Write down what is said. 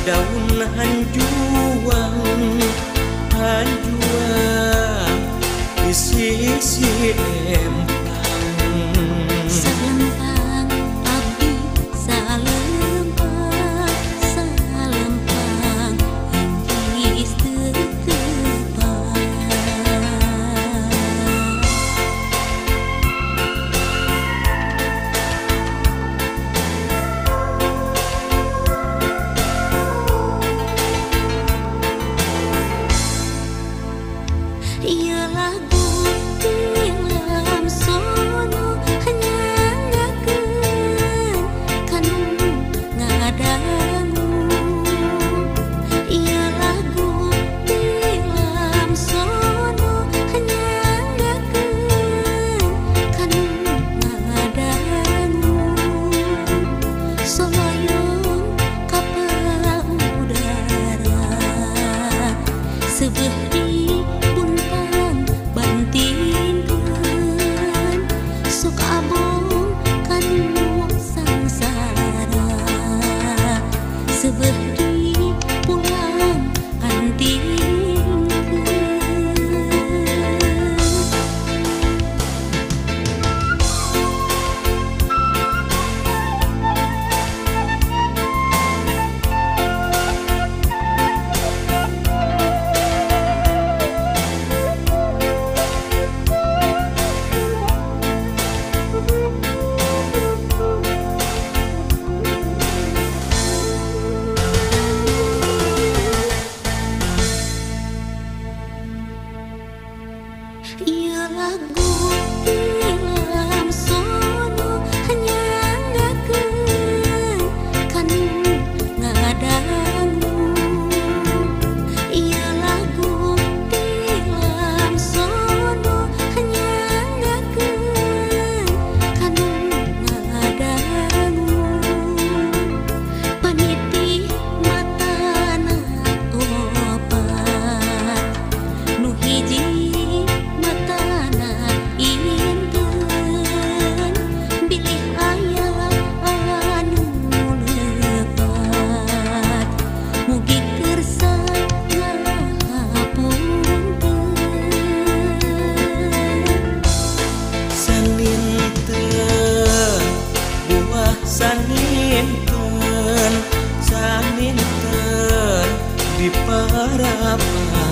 Daun hanjuang hanjuang di sisi empang. Salempang abdi salempang salempang inggris tetepang. Ieu lagu tilam sono nyangakeun kanu ngadangu. Ieu lagu tilam sono nyangakeun kanu ngadangu. Soloyong kapal udara seubeuh di bantinkeun sok abong kanu sangsara seubeuh di pulang antingkeun. Ieu lagu tilam sono nyangakeun kanu ngadangu. Ieu lagu tilam sono nyangakeun kanu ngadangu. Paniti matana opat nu hiji saninten saninten di parapan.